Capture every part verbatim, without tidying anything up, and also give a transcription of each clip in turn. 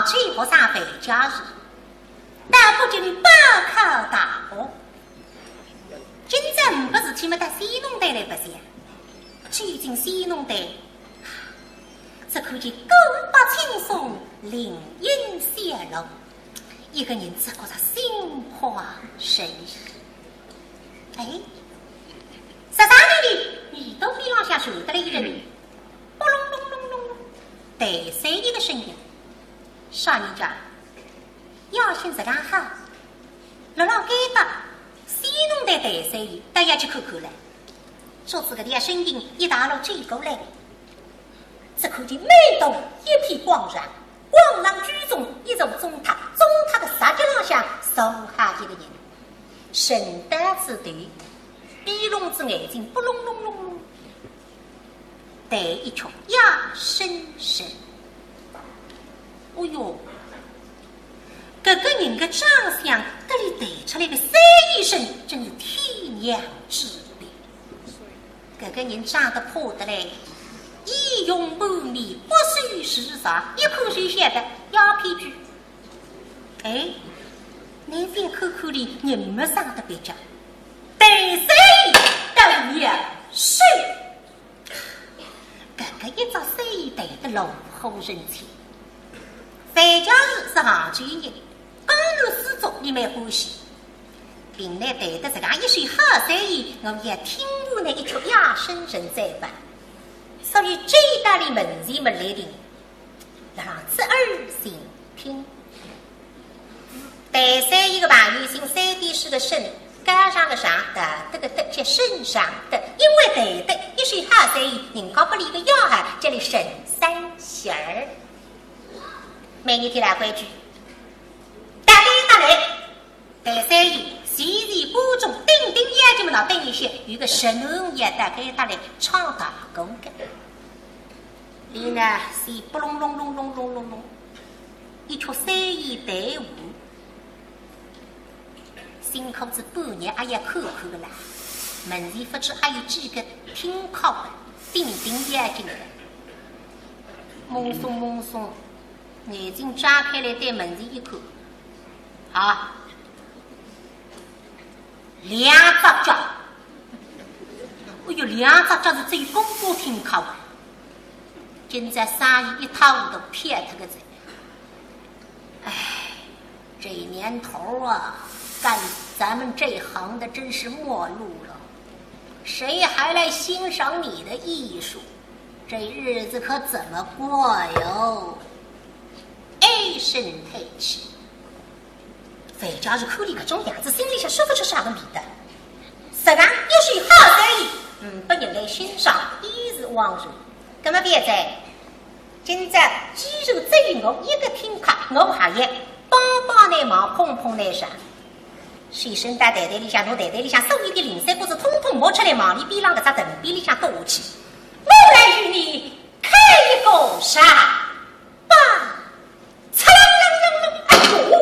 去学生回家时，到北京报考大学。今朝没事体么，到西农台来白相，走进西农台，只看见古柏青松，林荫雪绿，一个人只觉着心旷神怡。哎，十三里地，耳朵边浪向传得来一阵，扑隆隆隆隆隆，弹三弦个声音。啥人家？夜深实梗好，辣辣该搭，西农台弹三弦，倒要去看看唻。照仔搿点声音，一大路走过来，只看见满头一片光芒，光芒之中一座钟塔，钟塔个石脚浪向坐下一个人，沉倒仔头，闭拢仔眼睛，扑隆隆隆隆，弹一曲夜深沉。哦哟，搿个人个长相，搭俚弹出来个三弦声，真是天壤之别。搿个人长得怕得来，仪容满面，骨瘦如柴，一看就晓得要骗鬼。哎，倷再看看俚，人么生得蹩脚，弹三弦倒妙手。搿个一只三弦弹得炉火纯青，范家树是杭州人，江南水族俚蛮欢喜。平日弹得实梗一手好三弦，我也听过倷一曲夜深沉再版。所以这一道俚门前么立定，让仔仔细听。弹三弦个朋友姓三点水个沈，高尚个尚，道德个德，叫沈尚德。因为弹得一手好三弦，人家拨俚个雅号，叫俚沈三弦儿。每日天来规矩，大家打来，弹三弦，全县观众顶顶要紧么，拿等一歇，有个沈南也到该搭来唱大鼓个。俚呢，是扑隆隆隆隆隆隆隆，一曲三弦弹完，辛苦仔半日，阿要看看个啦。门前勿知阿有几个听客个，顶顶要紧个。懵松懵松，眼睛张开来对门前一看，啊，两只脚。哎哟，两只脚是最公公听客啊。今朝生意一塌糊涂，撇脱个哉。唉，这年头啊，干咱们这行的真是没落了，谁还来欣赏你的艺术？这日子可怎么过哟？唉声叹气。 范家树看俚搿种样子，心里向说勿出啥个味道。实梗一手好三弦，嗯，拨人来欣赏，已是枉然。葛末勿要哉，今朝既然只有我一个听客，我还要帮帮倷忙，捧捧倷场。随身带袋袋里向，拿袋袋里向所有的零碎物事统统摸出来，望俚边浪搿只藤匾里向丢下去。我来与你开一个啥？ 吧，嚓啦啦啦啦，哎哟，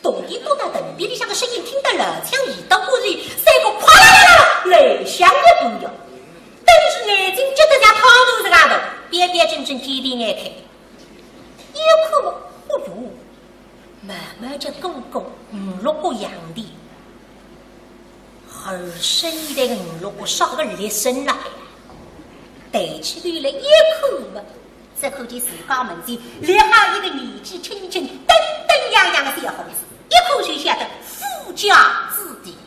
铜钿丢到藤匾里向个声音听得老响，耳朵过去，三个啪啦啦啦啦，来响一半哟。但是眼睛急得像汤匙实梗大，标标准准，天天眼看。一看嘛，哦哟，慢慢叫过过五六个洋钿。 而身带个五六个啥个立身了，抬起头来一看嘛，只看见自家门前立好一个年纪轻轻、登登样样的小伙子，一看就晓得富家子弟，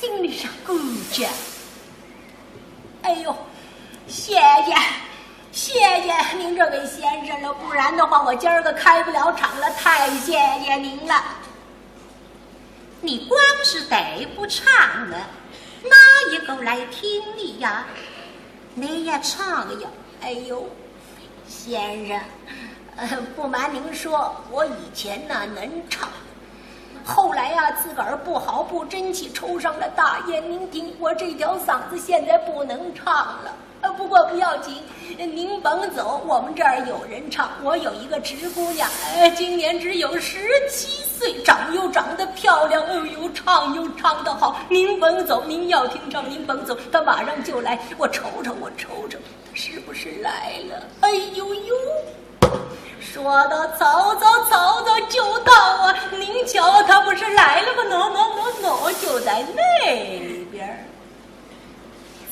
心里向感激。哎呦，谢谢，谢谢您这位先生了，不然的话我今儿个开不了场了，太谢谢您了。 你光是弹不唱呢，哪一个来听你呀？你也唱呀！哎呦，先生，呃，不瞒您说，我以前呢能唱，后来呀，自个儿不好不争气，抽上了大烟。您听，我这条嗓子现在不能唱了。 呃，不过不要紧，您甭走，我们这儿有人唱。我有一个侄姑娘，呃，今年只有十七岁，长又长得漂亮，哎呦，唱又唱得好。您甭走，您要听唱，您甭走，她马上就来。我瞅瞅，我瞅瞅，她是不是来了？哎呦呦！说到曹操，曹操就到啊，您瞧，他不是来了吗？喏喏喏喏，就在那边儿。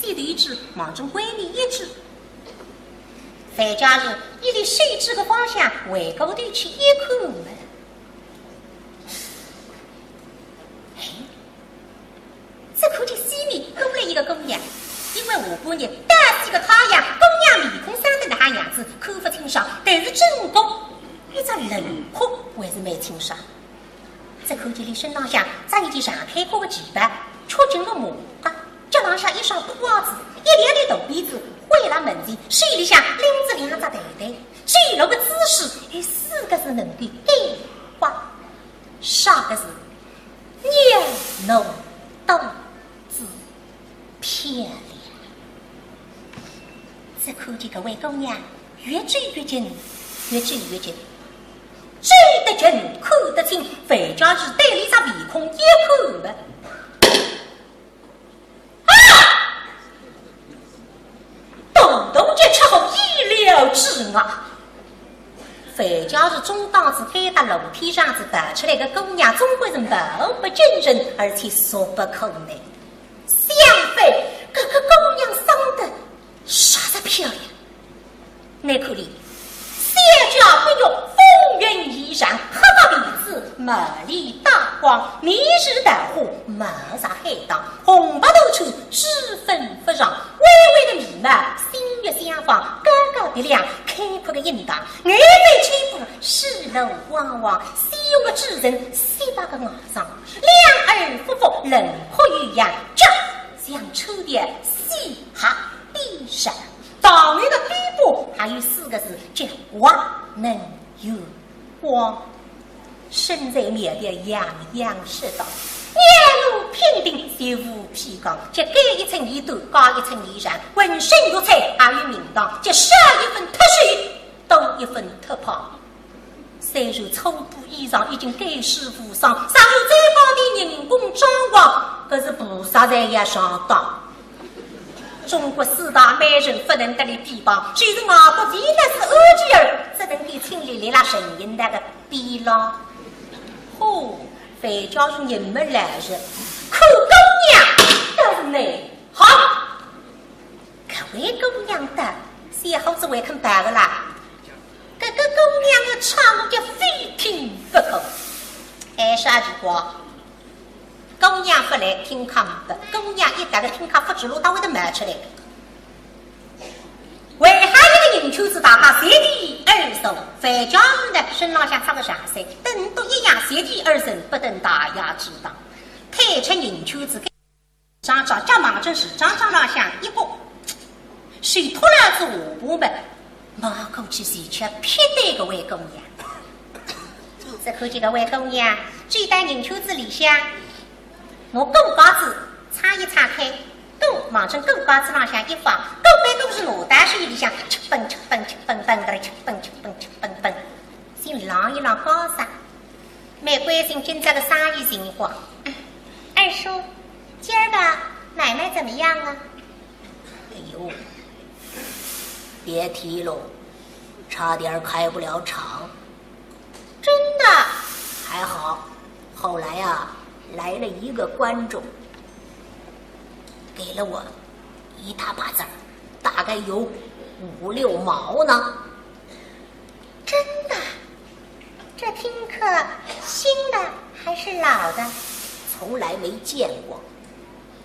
这头一指望准闺门一指，樊家树一立手指个方向，回过头去一看嘛，哎， 只看见西面过来一个姑娘，因为下半日打死个太阳，姑娘面孔生得哪样子看勿清爽，但是整个一只轮廓还是蛮清爽。只看见伊身浪向着一件长开胯个旗袍，曲颈个马褂，脚浪向一双破鞋子，一条条大辫子，跪辣门前，手里向拎着两只袋袋，走路个姿势，有四个字能够概括，啥个字？ 袅娜多姿漂亮。只看见搿位姑娘越走越近，越走越近，走得近，看得清，樊家树对伊只面孔一看嘛， 啊！动动就出乎意料之外。樊家树中档子该搭楼梯上子跑出来个姑娘，总归是貌不惊人，而且俗不可耐。相反，搿个姑娘生得啥是漂亮？ 拿看俚，小脚不肉，风韵犹然，黑发辫子，目里带光，面如桃花，貌若海棠，红白斗穿，脂粉勿上，微微的眉毛，星月相仿，高高鼻梁，开阔的印堂，眼眉清波，细柳汪汪，鲜红的嘴唇，雪白的牙床，两耳福福，轮廓有样，脚像秋天西海边上。 堂楼的边部还有四个字叫画门月光。身材苗条，样样适当，面容平平，就无披讲，就该一寸一短，加一寸一长，浑身玉砌还有名堂，就少一分脱瘦，多一分脱胖。 虽然粗布衣裳已经盖世无双，尚有再高的人工装潢，搿是菩萨侪要上当。中国四大美人勿能搭俚比吧，就是外国维纳斯、安吉尔，只能够请俚立辣陈寅恪个边浪。嚯，樊家树人么来了，看姑娘倒是蛮好。 搿位姑娘的，小伙子还肯跑个啦？搿个姑娘的唱我就非听不可。哎，啥情况？姑娘勿来，听客呒不，姑娘一到了，听客勿知路，到外头冒出来。还有一个人圈子，大家席地而坐，樊家树呢，身浪向着个长衫，等都一样，席地而坐，不登大雅之堂。退出人圈子， 张张，脚望准市场浪向一搁，手托牢仔下巴么，望过去是一只漂亮个灰姑娘。只看见搿灰姑娘，走到人圈子里向，拿鼓架子叉一叉开，鼓望准鼓架子浪向一放，鼓板鼓是拿到手里向，吃蹦吃蹦吃蹦蹦个，吃蹦吃蹦吃蹦蹦，心里浪一浪高兴。 蛮关心今朝个生意情况。二叔，今儿个买卖怎么样啊？哎呦，别提了，差点儿开不了厂。真的？还好，后来啊，来了一个观众，给了我一大把子儿，大概有五六毛呢。 真的？这听客新的还是老的？从来没见过。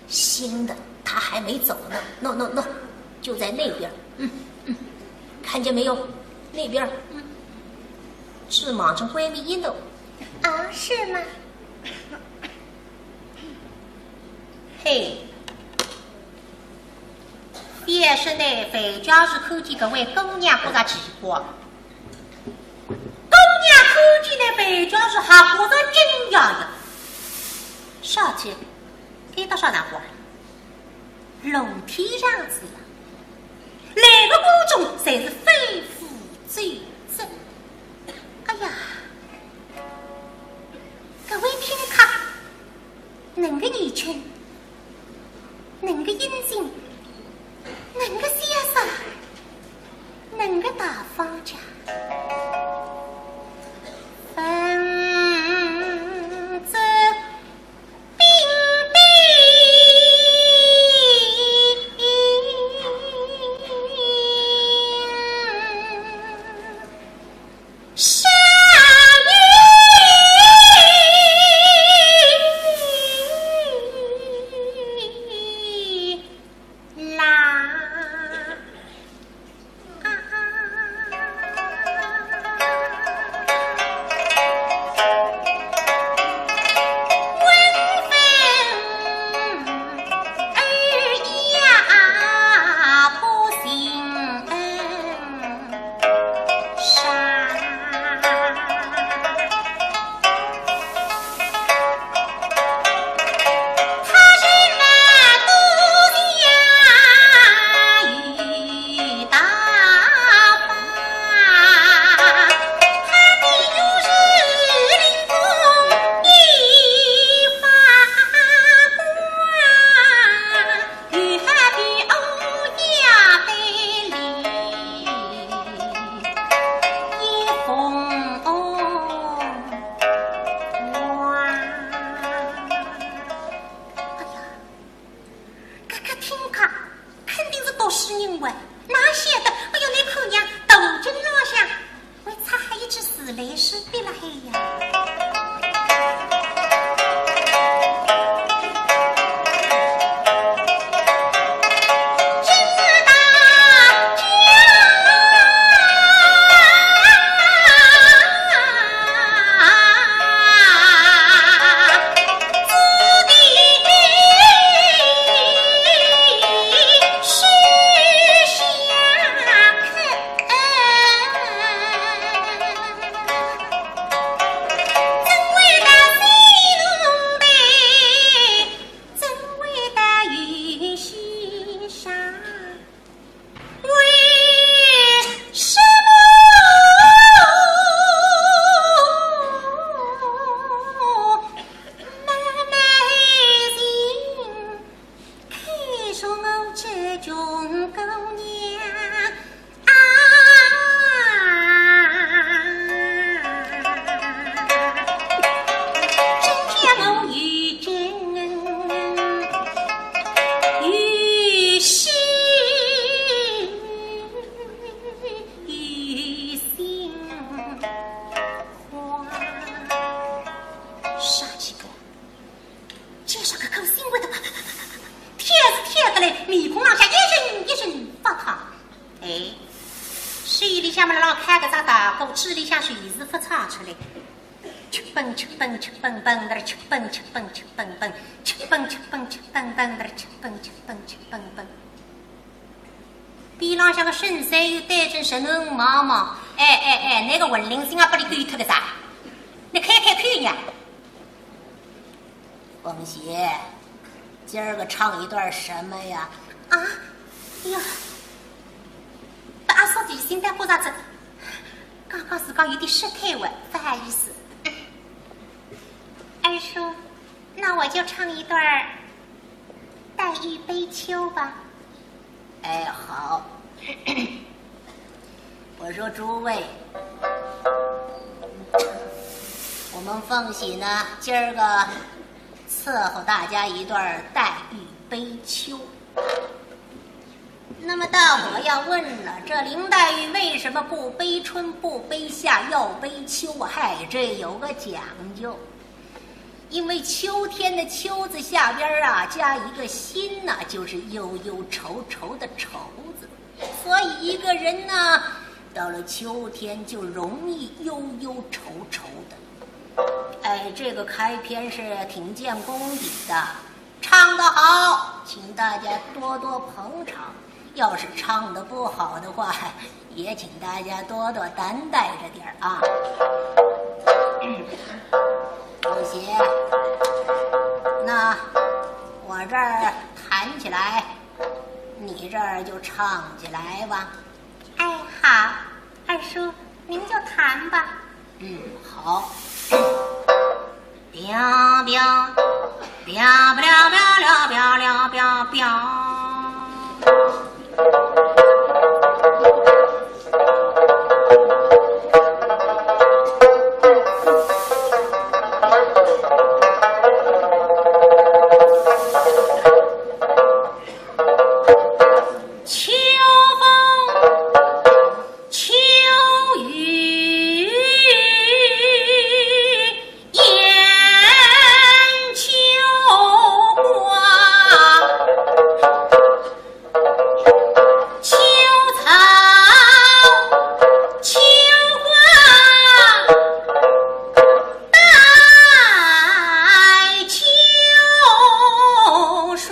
新的，他还没走呢。喏，喏，喏，就在那边儿。嗯，嗯，看见没有？那边儿。嗯，是望准灰面一弄。啊，是吗？嘿， 也是呢，樊家树看见搿位姑娘觉着奇怪。姑娘看见呢，樊家树还觉着惊讶呀。啥体？该搭啥场化？楼梯浪子呀，来个观众侪是非富则贵。哎呀，搿位听客 能个年轻，能个英俊，能个潇洒，能个大方家。哪晓得，哎哟，倷看呀，头颈浪向还插仔一只自来水笔辣海呀。啥情况？ 街上个口心会得啪啪啪啪啪啪啪，跳是跳得来，面孔浪向一阵一阵发烫。哎，手里向么辣浪开个只大鼓，嘴里向水是勿唱出来。吃蹦吃蹦吃蹦蹦的，吃蹦吃蹦吃蹦蹦，吃蹦吃蹦吃蹦蹦的，吃蹦吃蹦吃蹦蹦。边浪向个沈三又对准沈文望望，哎哎哎，那个文林星啊，把你狗脱个啥？你看看看呀！ 凤喜，今儿个唱一段什么呀？啊，哎呀，把阿嫂提醒得过啥子？刚刚自家有点失态了，不好意思。二叔，那我就唱一段儿黛玉悲秋吧。 哎，好。我说诸位，我们凤喜呢，今儿个伺候大家一段黛玉悲秋。那么大伙要问了，这林黛玉为什么不悲春不悲夏，要悲秋啊？嗨，这有个讲究。 因为秋天的秋字下边儿啊，加一个心呢，就是忧忧愁愁的愁字。所以一个人呢，到了秋天就容易忧忧愁愁的。哎，这个开篇是挺见功底的，唱得好，请大家多多捧场。 要是唱得不好的话，也请大家多多担待着点儿啊。不行，那我这儿弹起来，你这儿就唱起来吧。哎，好，二叔，您就弹吧。嗯，好。 秋风秋雨雁秋光，秋草秋花 待秋霜，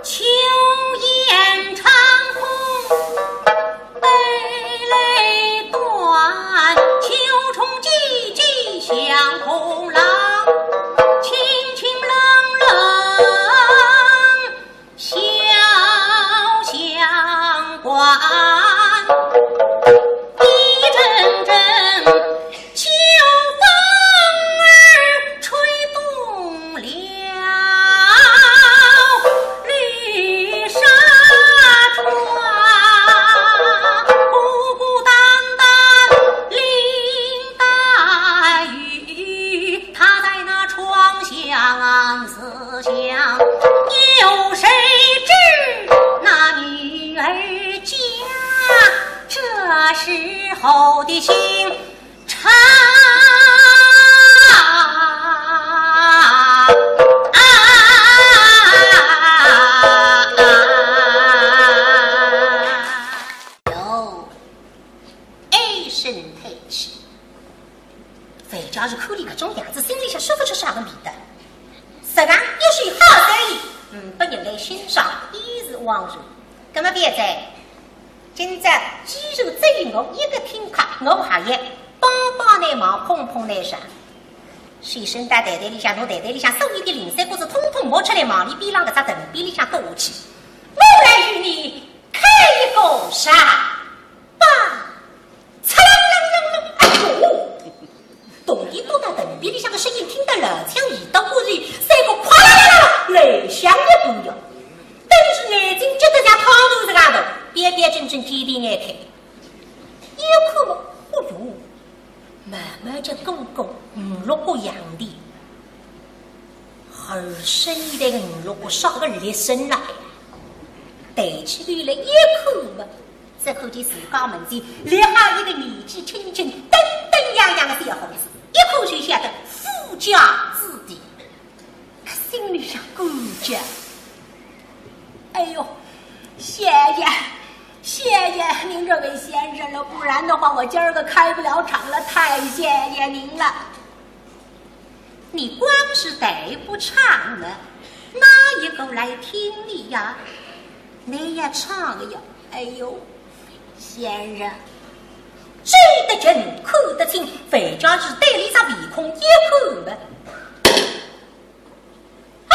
秋雁长空悲泪断，秋虫唧唧响空劳，清清冷冷 潇湘馆，一阵阵秋风儿吹动了绿纱窗，孤孤单单林黛玉，她在那窗下思 想，有谁知我的心肠。哟，唉声叹气。樊家树看俚搿种样子，心里向说勿出啥个味道。实梗一手好生意，嗯，拨人来欣赏，一时枉然。葛末勿要哉，今朝既然只有我一个听客，我还要帮帮倷忙，捧捧倷场。随身带袋袋里向，拿袋袋里向所有的零碎物事统统摸出来，往俚边浪搿只藤边里向搁下去。我来与你开一个场吧。嚓啷啷啷啷，哎呦！铜钿落到藤边里向个声音听得老像耳朵过去，三个哗啦啦啦来响一般呀。但是眼睛急得像汤匙实梗大，标标准准天地眼开。一看嘛，哦哟，慢慢叫过过五六个洋钿，而深一代个五六个少个立身了。抬起头来一看嘛，只看见自家门前立好一个年纪轻轻、登登样样个小伙子，一看就晓得富家子弟。 心里想感激。哎呦，谢谢，谢谢您这位先生了，不然的话，我今儿个开不了场了，太谢谢您了。你光是弹不唱呢，哪一个来听你呀？你也唱呀。哎呦，先生，追得近，看得清，樊家树对俚只面孔一看嘛， 啊！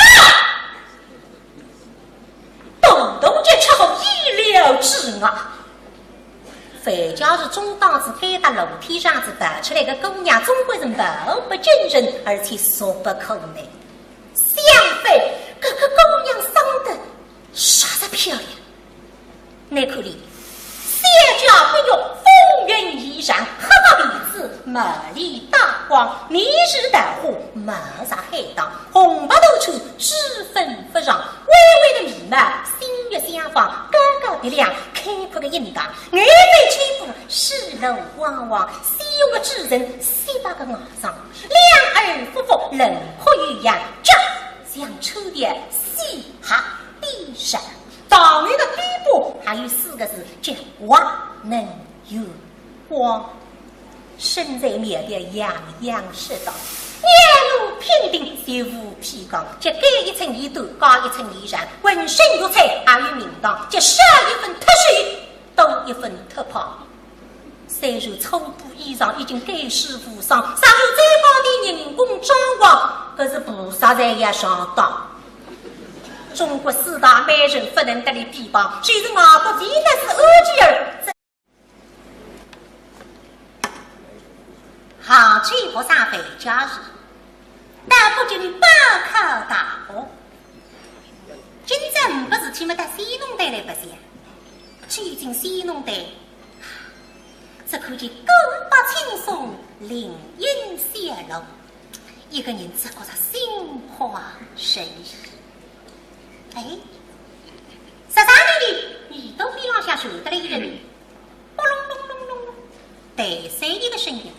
动动就出乎意料之外。樊家树总当是该搭楼梯上子跑出来个姑娘，总归是貌不惊人，而且俗不可耐。相反，搿个姑娘生得煞是漂亮。 倷看俚，小脚不肉，风云异常，黑个皮子，目里带光，面如桃花，貌若海棠，红白斗穿，脂粉不上，微微的眉毛，星月相仿，高高鼻梁，开阔的印堂，眼眉清波，细轮汪汪，鲜红的嘴唇，雪白的牙床，两耳福福，轮廓有样，脚像秋天西下的山。 堂楼的边部还有四个字，叫望能有光。身材苗条，样样适当，面容平平，绝无披光，叫高一寸衣短，高一寸衣长，浑身玉砌还有名堂，叫少一分脱手，多一分脱袍。 虽然粗布衣裳已经盖世无双，上头再加点人工装潢，搿是菩萨侪要上当。中国四大美人勿能搭俚比方，就是外国维纳斯、安吉尔。杭州学生樊家树，倒不及于报考大学。今朝呒不事体么，到戏弄台来白相。走进戏弄台， 只看见歌舞青松，林荫雪落，一个人只觉着心花神怡。哎，啥啥呢？耳朵边浪向传得来一个咕隆隆隆隆隆，弹三弦个声音。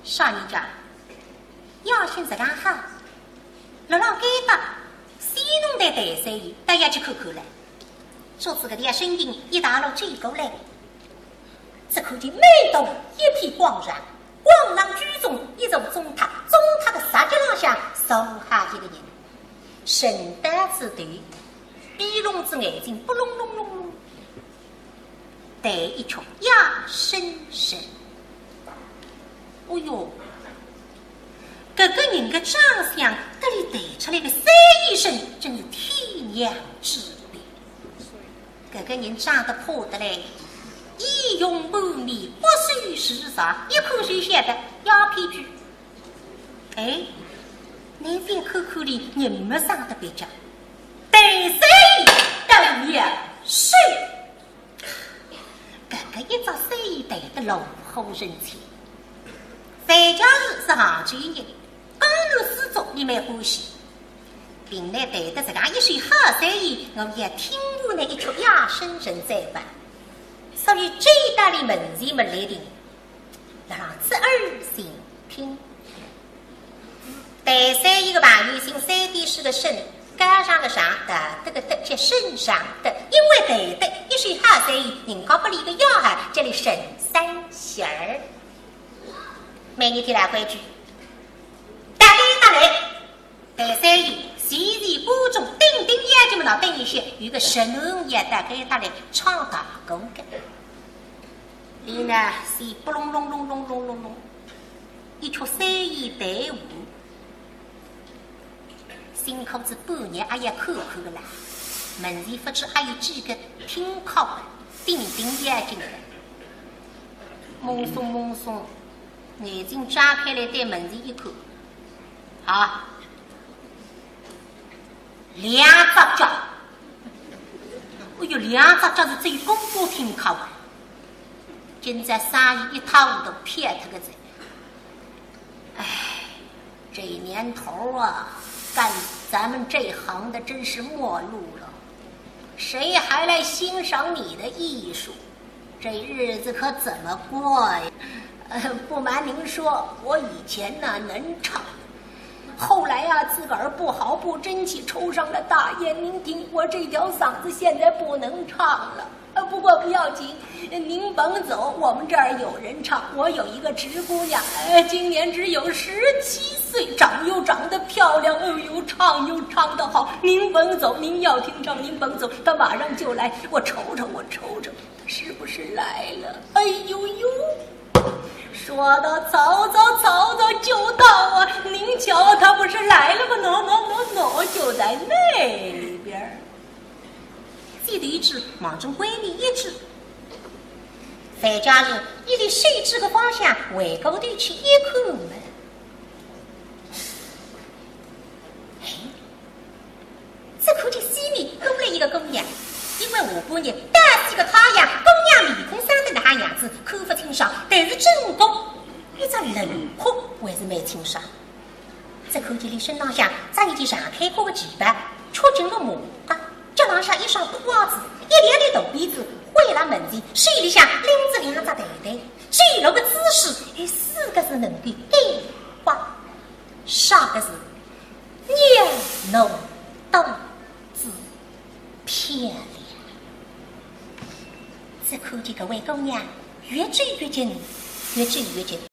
啥人家？夜深实梗好，辣辣该搭戏弄台弹三弦，倒要去看看唻。 照仔搿点声音一道路走过来，只看见每头一片广场，广场居中一座钟塔，钟塔的石脚浪向坐下一个人，神丹子头，碧龙子眼睛，扑隆隆隆隆，弹一曲夜深人。哦哟， 搿个人个长相搭俚弹出来个三弦声，真是天壤之别。搿个人长得怕得来，仪容满面，骨瘦如柴，一看就晓得要骗鬼。哎，倷再看看俚，人么生得蹩脚，弹三弦搭妙手。 搿个一只三弦弹得炉火纯青。樊家树是杭州人，江南水族俚蛮欢喜。平日弹得实梗一手好三弦，我也听过倷一曲夜深人再版。所以走到俚门前么立定，让侧耳倾听。第三一个朋友姓三点水个沈，高尚个尚，道德个德，叫沈尚德。因为道德一手好生意，人家拨俚个雅号叫俚沈三弦儿。每日天来规矩，大家打来。 第三一，前前观众顶顶要紧么，等一歇，有个神人也到该搭来唱大鼓个。俚呢是扑隆隆隆隆隆隆隆，一曲三弦弹完，辛苦仔半日也要看看个啦。门前勿知还有几个听客，顶顶要紧个。懵松懵松，眼睛张开来对门前一看，啊， 两只脚。哎哟，两只脚是最功夫挺好啊。今朝生意一塌糊涂，撇脱个哉。唉，这年头啊，干咱们这行的真是没落了，谁还来欣赏你的艺术？ 这日子可怎么过呀？呃，不瞒您说，我以前呢能唱，后来啊自个儿不好不争气，抽上了大烟。您听，我这条嗓子现在不能唱了。呃，不过不要紧，您甭走，我们这儿有人唱。我有一个侄姑娘，呃，今年只有十七岁，长又长得漂亮，哎呦，唱又唱得好。您甭走，您要听唱，您甭走，她马上就来。我瞅瞅，我瞅瞅， 是不是来了？哎呦呦，说到曹操，曹操就到啊！您瞧，他不是来了吗？喏喏喏喏，就在那边儿。这头一指望准外面一指，樊家树一直手指个方向，回过头去一看嘛，哎， 只看见西面过来一个姑娘，因为下半日大西个太阳，姑娘面孔生得哪样子看勿清爽，但是整个一只轮廓还是蛮清爽。只看见俚身浪向着一件长开阔个旗袍，曲颈个马褂，脚浪向一双布鞋子，一条条大辫子，挽勒门前，手里向拎着两只袋袋，走路个姿势，有四个字能够概括，啥个字？ 让侬当仔漂亮。只看见搿位姑娘越走越近，越走越近，